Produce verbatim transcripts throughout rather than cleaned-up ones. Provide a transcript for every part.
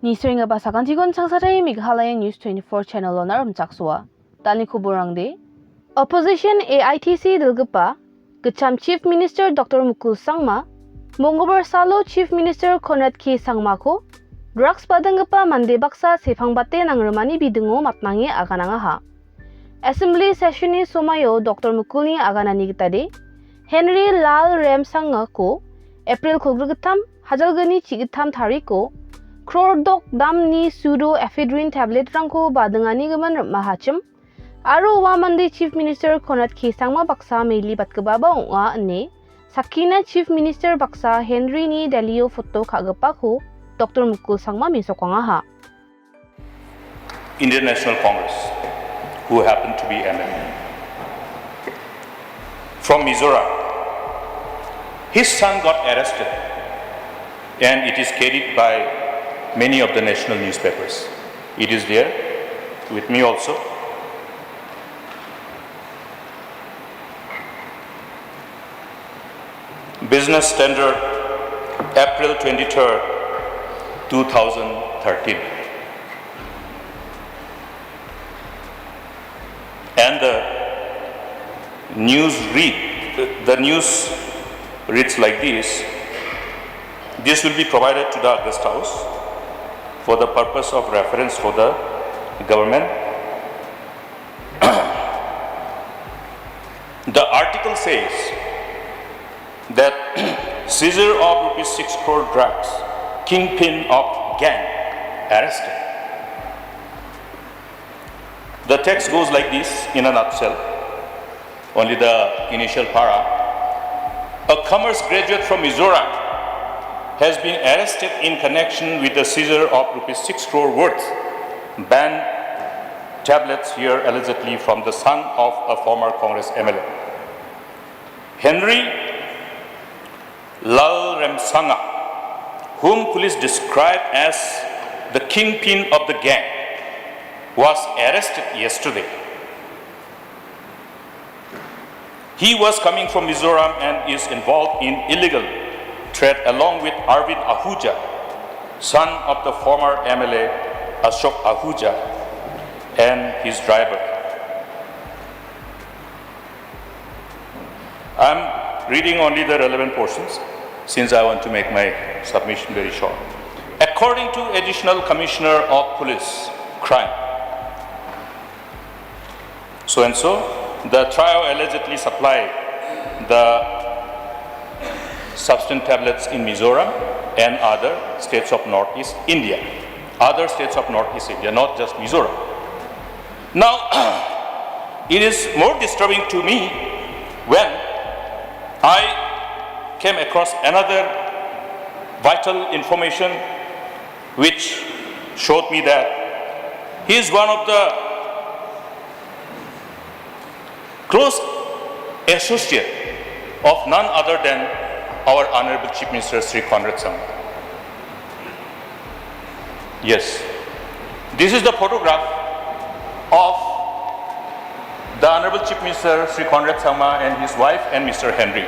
Nisenggipa sakantikon changsatai Meghalaya News twenty-four channel-ona rimchaksoa. Dani koborangde. Opposition A I T C dilgipa Gitcham Chief Minister Doctor Mukul Sangma, Mongolbar salo Chief Minister Conrad K Sangmako drugs badinggipa mande baksa sepangbate nangrimani bidingo matnange aganangaha. Assembly session-ni somaio Doctor Mukulni aganani gitade Henry Lal Remsangako April kolgrikgittam, hajalgni chigittam tariko Krodok damni pseudoephedrine tablet-rangko badingani gimin rim·ahachim, aro ua mande Chief Minister Conrad K Sangma baksa meli batgipaba ong·a ine sakkina Chief Minister baksa Henry-ni Delhi-o photo ka·gipako Doctor Mukul Sangma mesokangaha. Indian National Congress, who happened to be M L A from Mizoram. His son got arrested, and it is carried by many of the national newspapers. It is there with me also. Business Standard, April twenty-third, two thousand thirteen. And the news read, the news reads like this. This will be provided to the August House for the purpose of reference for the government. The article says that seizure of rupees six crore drugs, kingpin of gang arrested. The text goes like this in a nutshell, only the initial para. A commerce graduate from Mizoram has been arrested in connection with the seizure of rupees six crore worth banned tablets here allegedly from the son of a former Congress M L A. Henry Lal Remsanga, whom police describe as the kingpin of the gang, was arrested yesterday. He was coming from Mizoram and is involved in illegal trade along with Arvind Ahuja, son of the former M L A Ashok Ahuja, and his driver. I'm reading only the relevant portions since I want to make my submission very short. According to Additional Commissioner of Police, Crime, so and so, the trio allegedly supplied the substance tablets in Mizoram and other states of Northeast India. Other states of Northeast India, not just Mizoram. Now, it is more disturbing to me when I came across another vital information which showed me that he is one of the close associate of none other than our Honorable Chief Minister Shri Conrad Sangma. Yes, this is the photograph of the Honorable Chief Minister Shri Conrad Sangma and his wife and Mister Henry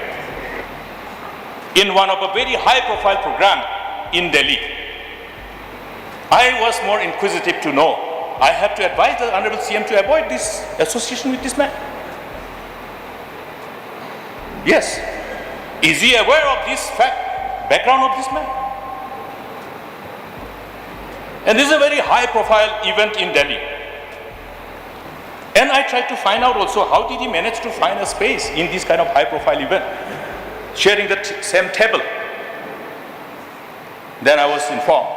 in one of a very high profile program in Delhi. I was more inquisitive to know. I have to advise the Honorable C M to avoid this association with this man. Yes. Is he aware of this fact, background of this man? And this is a very high profile event in Delhi. And I tried to find out also how did he manage to find a space in this kind of high profile event, sharing the t- same table. Then I was informed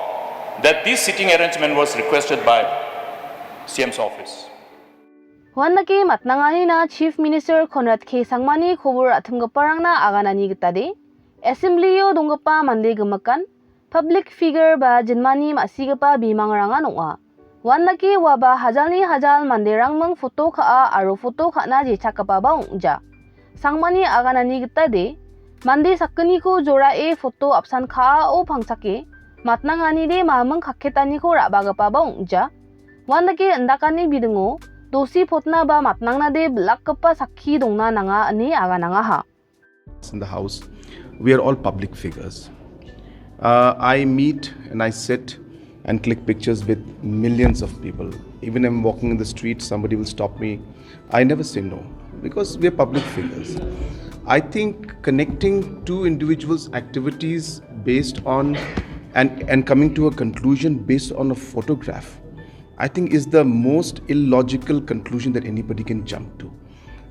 that this seating arrangement was requested by C M's office. Uandake matnanganina Chief Minister Conrad K Sangmani kobor a·timgiparangna aganani gitade, Assembly-o donggipa mande gimikan, public figure ba jinmani ma·sigipa bimangrangan ong·a. Uandake uaba hajalni hajal manderangming photo ka·a aro photo ka·na jechakgipaba ong·ja. Sangmani aganani gitade, mande sakgniko jorae photo apsan ka·ao pangchake, matnanganide maming kakketaniko ra·bagipaba ong·ja. Uandake indakani bidingo, dosi potna ba matnangnade bilakgipa sakki dongna nanga ine aganangaha. In the house, we are all public figures. Uh, I meet and I sit and click pictures with millions of people. Even I'm walking in the street, somebody will stop me. I never say no because we're public figures. I think connecting two individuals' activities based on and, and coming to a conclusion based on a photograph, I think, is the most illogical conclusion that anybody can jump to.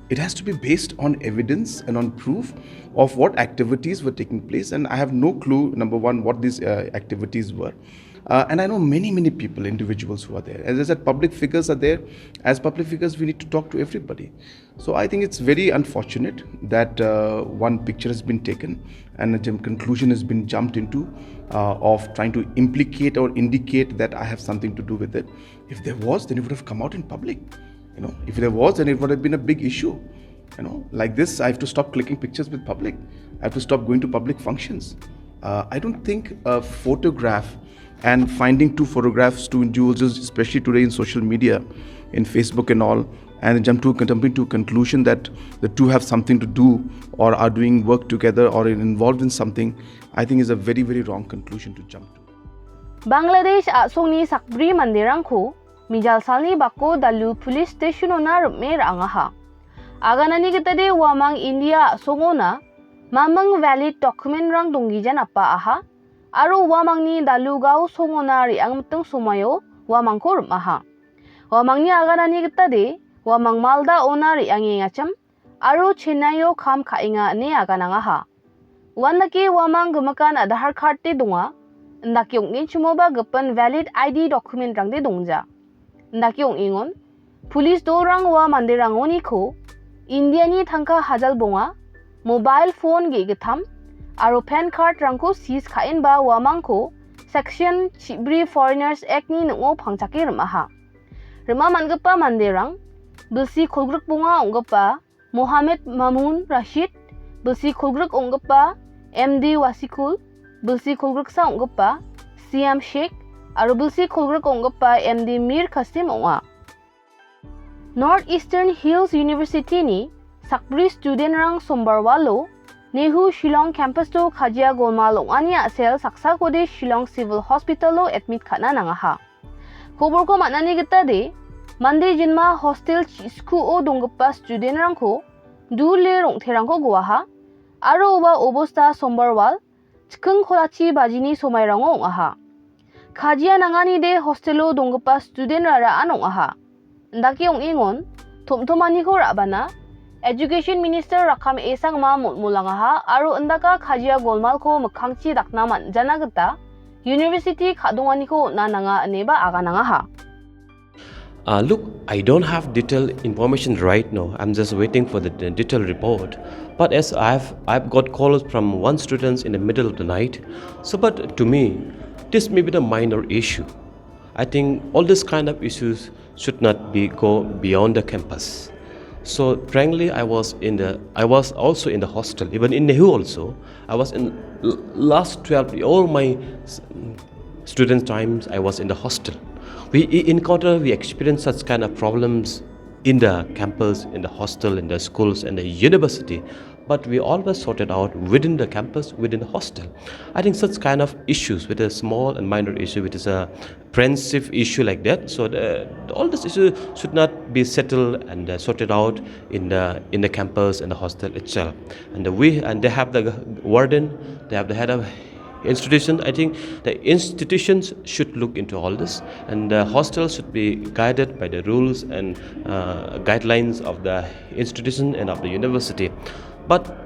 It has to be based on evidence and on proof of what activities were taking place. And I have no clue, number one, what these uh, activities were. Uh, and I know many, many people, individuals who are there. As I said, public figures are there. As public figures, we need to talk to everybody. So I think it's very unfortunate that uh, one picture has been taken and a jump conclusion has been jumped into uh, of trying to implicate or indicate that I have something to do with it. If there was, then it would have come out in public. You know, if there was, then it would have been a big issue. You know, like this, I have to stop clicking pictures with public. I have to stop going to public functions. Uh, I don't think a photograph and finding two photographs, two individuals, especially today in social media, in Facebook and all, and jump to, jumping to a conclusion that the two have something to do or are doing work together or are involved in something, I think is a very, very wrong conclusion to jump to. Bangladesh a·songni sakbri manderangko mijalsalni bako Dalu Police Station-ona rim·e ra·angaha. Aganani gitade uamang India a·songona maming valid document-rang donggijan apa aha, aro uamangni Dalu gao songona re·angmiting somaio uamangko rim·aha. Uamangni aganani gitade uamang Malda ona re·angengachim aro Chennai-o kam ka·enga ine aganangaha. Uandake uamang gimikan Aadhaar card-de donga, indake ong·genchimoba gipin valid I D document-rangde dongja. Indake ong·engon, police dolrang ua manderangoniko Indiani tangka hajal bonga, mobile phone ge·gittam aro pan card-rangko seize ka·enba uamangko section chibri Foreigners Act-ni ning·o pangchake rim·aha. Rima man·gipa manderang bilsi kolgrik bonga ong·gipa Mohamed Mamun Rashid, bilsi kolgrik ong·gipa M D Wasikul, bilsi kolgriksa ong·gipa Siam Sheikh aro bilsi kolgrik ong·gipa M D Mir Kasim ong·a. North Eastern Hills University-ni sakbri student-rang sombar walo Nehu Shillong campus-o kajia golmal ong·ani a·sel saksakode Shillong Civil Hospital-o admit ka·na nangaha. Koborko man·ani gitade, mande jinma hostel chi-, skuo donggipa student-rangko dule rong·terangko guaha, aro ua obosta sombar wal, chiking kolachi bajini somairango ong·aha. Kajia nanganide hostelo donggipa student-raraan ong·aha. Indake ong·engon, tomtomaniko ra·bana, Education Minister Rakkam A Sangma molmolangaha aro indaka kajia golmalko mikkangchi dakna man·jana gita university ka·donganiko on·a nanga ineba aganangaha. Uh, look, I don't have detailed information right now. I'm just waiting for the d- detailed report. But as I've I've got calls from one students in the middle of the night. So, but to me, this may be the minor issue. I think all this kind of issues should not be go beyond the campus. So frankly, I was in the I was also in the hostel, even in Nehu also. I was in l- last twelve all my s- students times I was in the hostel. We e- encounter, we experience such kind of problems in the campus, in the hostel, in the schools, and the university. But we always sort it out within the campus, within the hostel. I think such kind of issues, with a small and minor issue, which is a friendship issue like that, so the, all this issue should not be settled and uh, sorted out in the in the campus and the hostel itself. And the, we and they have the warden, they have the head of institution. I think the institutions should look into all this, and the hostel should be guided by the rules and uh, guidelines of the institution and of the university. But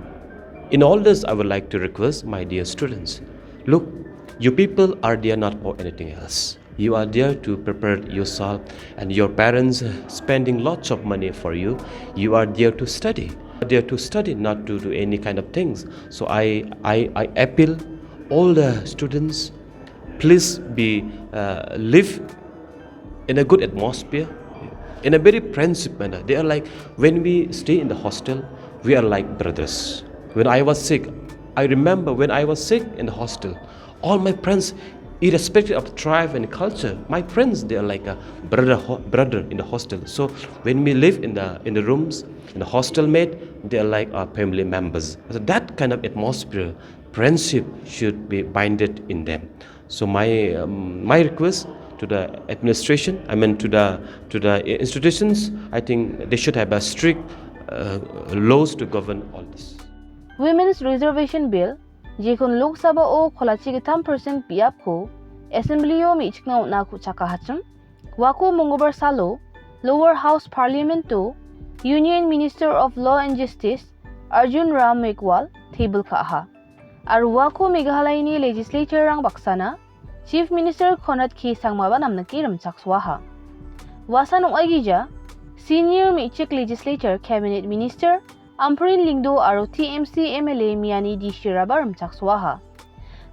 in all this, I would like to request my dear students, look, you people are there not for anything else. You are there to prepare yourself, and your parents spending lots of money for you. You are there to study. There to study, not to do any kind of things. So I, I, I appeal all the students, please be uh, live in a good atmosphere, in a very friendship manner. They are like, when we stay in the hostel, we are like brothers. When I was sick, I remember when I was sick in the hostel, all my friends, irrespective of the tribe and culture, my friends, they are like a brother, brother in the hostel. So when we live in the in the rooms, in the hostel mate, they are like our family members. So that kind of atmosphere, friendship should be binded in them. So my, um, my request to the administration, I mean to the, to the institutions, I think they should have a strict, uh, laws to govern all this. Women's Reservation Bill, jekon Lok Sabha-o kolachi gittam percent biapko Assembly-o me·chikna on·na ku·chakahachim, uako Mongolbar salo Lower House Parliament-o Union Minister of Law and Justice Arjun Ram Meghwal table ka·aha. Aro uako Meghalayani legislature-rang baksana Chief Minister Conrad K Sangmaba namnike rimchaksoaha. Uasan ong·aigija senior me·chik legislature, cabinet minister Ampareen Lyngdoh aro T M C M L A Miyani D Shiraba rimchaksoaha.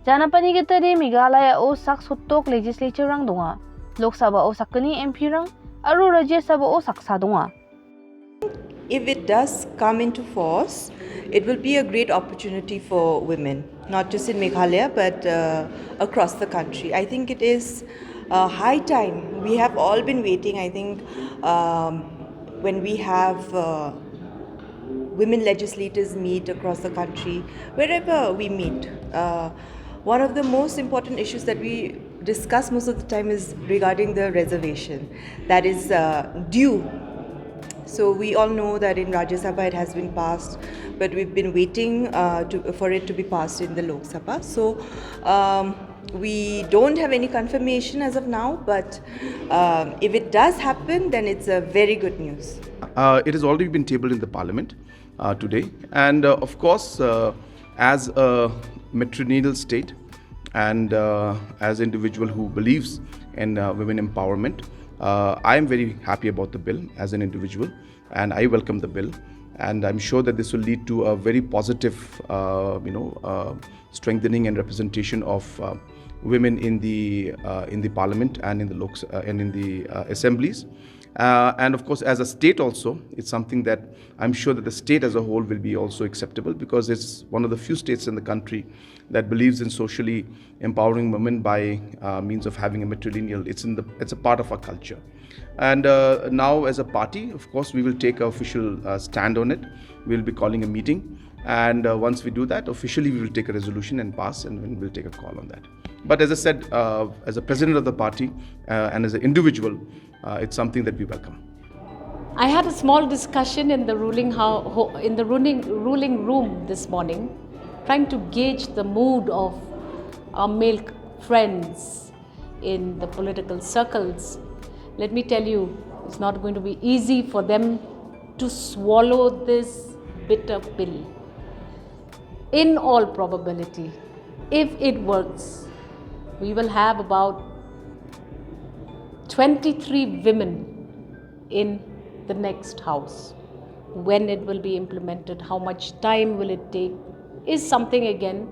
Janapani gitade Meghalaya-o sak sotdok legislature-rang donga. Lok Sabha-o sakgni M P-rang aro Rajya Sabha-o saksa donga. If it does come into force, it will be a great opportunity for women, not just in Meghalaya, but, uh, across the country. I think it is, uh, high time. We have all been waiting, I think, um, when we have, uh, women legislators meet across the country, wherever we meet, uh, one of the most important issues that we discuss most of the time is regarding the reservation that is, uh, due. So we all know that in Rajya Sabha it has been passed, but we've been waiting, uh, to, for it to be passed in the Lok Sabha. So, um, we don't have any confirmation as of now, but, um, if it does happen, then it's a very good news. Uh, it has already been tabled in the parliament, uh, today. And, uh, of course, uh, as a matrilineal state and, uh, as an individual who believes in, uh, women empowerment, uh, I am very happy about the bill as an individual, and I welcome the bill. And I'm sure that this will lead to a very positive, uh, you know, uh, strengthening and representation of, uh, women in the, uh, in the parliament and in the Loks-, uh, and in the, uh, assemblies. Uh, and of course, as a state also, it's something that I'm sure that the state as a whole will be also acceptable, because it's one of the few states in the country that believes in socially empowering women by, uh, means of having a matrilineal. It's in the, it's a part of our culture. And, uh, now, as a party, of course, we will take an official, uh, stand on it. We'll be calling a meeting, and, uh, once we do that, officially we will take a resolution and pass, and then we'll take a call on that. But as I said, uh, as a president of the party, uh, and as an individual, uh, it's something that we welcome. I had a small discussion in the ruling hou-, ho-, in the ruling, ruling room this morning, trying to gauge the mood of our male friends in the political circles. Let me tell you, it's not going to be easy for them to swallow this bitter pill. In all probability, if it works, we will have about twenty-three women in the next house. When it will be implemented, how much time will it take, is something again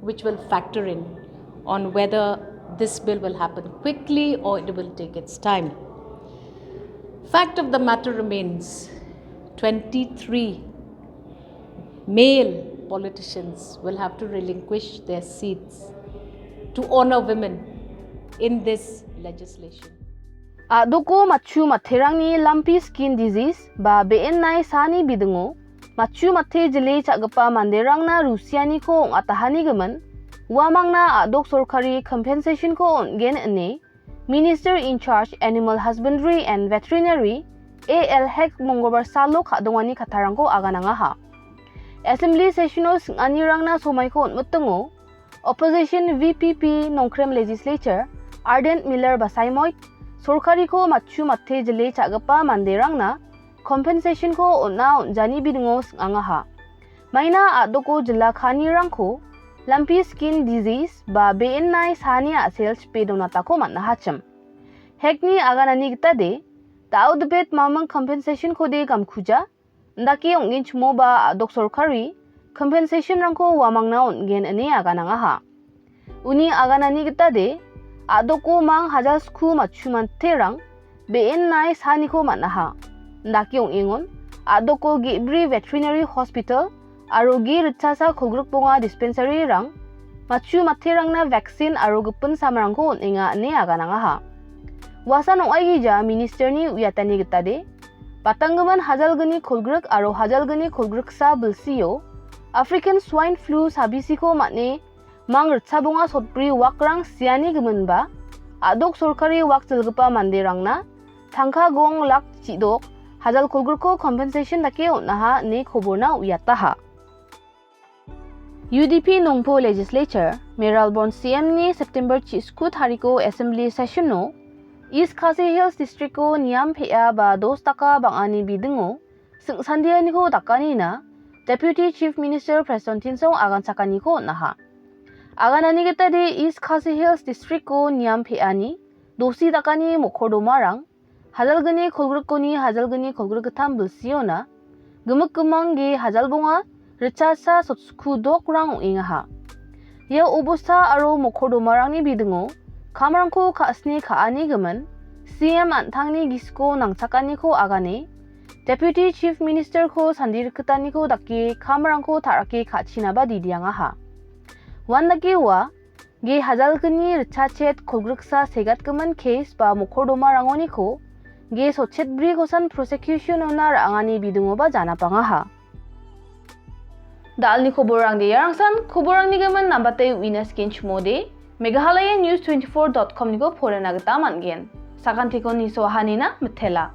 which will factor in on whether this bill will happen quickly or it will take its time. Fact of the matter remains, twenty-three male politicians will have to relinquish their seats to honor women in this legislation. A·doko matchu matterangni lumpy skin disease ba be·ennai saani bidingo matchu matte jile cha·gipa manderangna rusianiko ong·atahanigimin uamangna a·dok sorkari compensation-ko on·gen ine Minister in charge Animal Husbandry and Veterinary A L Hek Mongolbar salo ka·dongani kattarangko aganangaha. Assembly session-o sing·anirangna somaiko on·mitingo, opposition V P P Nongkrem Legislature Ardent Miller Basaimoit sorkariko matchu matte jile cha·gipa manderangna compensation-ko on·a on·jani bidingo sing·angaha. Maina a·doko jila kanirangko lumpy skin disease ba be·ennai saani a·sel chipe donatako man·ahachim. Hekni aganani gitade, dao debet maming compensation-kode gamkuja, indake ong·genchimoba a·dok sorkari compensation-rangko uamangna on·gen ine aganangaha. Uni aganani gitade, a·doko mang hajal sku matchu manterang be·ennai saaniko man·aha. Indake ong·engon, a·doko ge·bri veterinary hospital aro ge ritchasa kolgrik bonga dispensary-rang matchu matterangna vaccine aro gipin samarangko on·enga ine aganangaha. Uasan ong·aigija minister-ni uiatani gitade, batanggimin hajalgni kolgrik aro hajalgni kolgriksa bilsio African swine flu sabisiko man·e mang ritchabonga sotbri wakrang siani giminba a·dok sorkari wak jilgipa manderangna tangka gong lak chidok hajal kolgrikko compensation dake on·aha ine koborna uiataha. U D P Nongpo Legislature Mayralborn C M ni September chisku tariko Assembly Session-o East Khasi Hills District-o niam pe·a ba dos taka bang·ani bidingo sing·sandianiko dakanina Deputy Chief Minister Prestone Tynsong aganchakaniko on·aha. Aganani gitade East Khasi Hills District-o niam pe·ani dosi dakani mokordomarang hajalgni kolgrikoni hajalgni kolgrikgittam bilsiona gimik gimang ge hajalbonga ritchasa sotskudokrang ong·engaha. Ia obosta aro mokordomarangni bidingo kamrangko ka·sni ka·ani gimin C M an·tangni gisiko nangchakaniko agane Deputy Chief Minister-ko sandirikgitaniko dake kamrangko ta·rake ka·chinaba didiangaha. Uandake ua ge hajalgni ritchachet kolgriksa segatgimin case ba mokordomarangoniko ge sotchetbrikosan prosecution-ona ra·angani bidingoba janapangaha. Da·alni koborrangde iarangsan, koborrangni gimin nambate uina skenchimode, Meghalaya News twenty-four dot com-niko porena gita man·gen. Sakantiko nisoahanina mitela.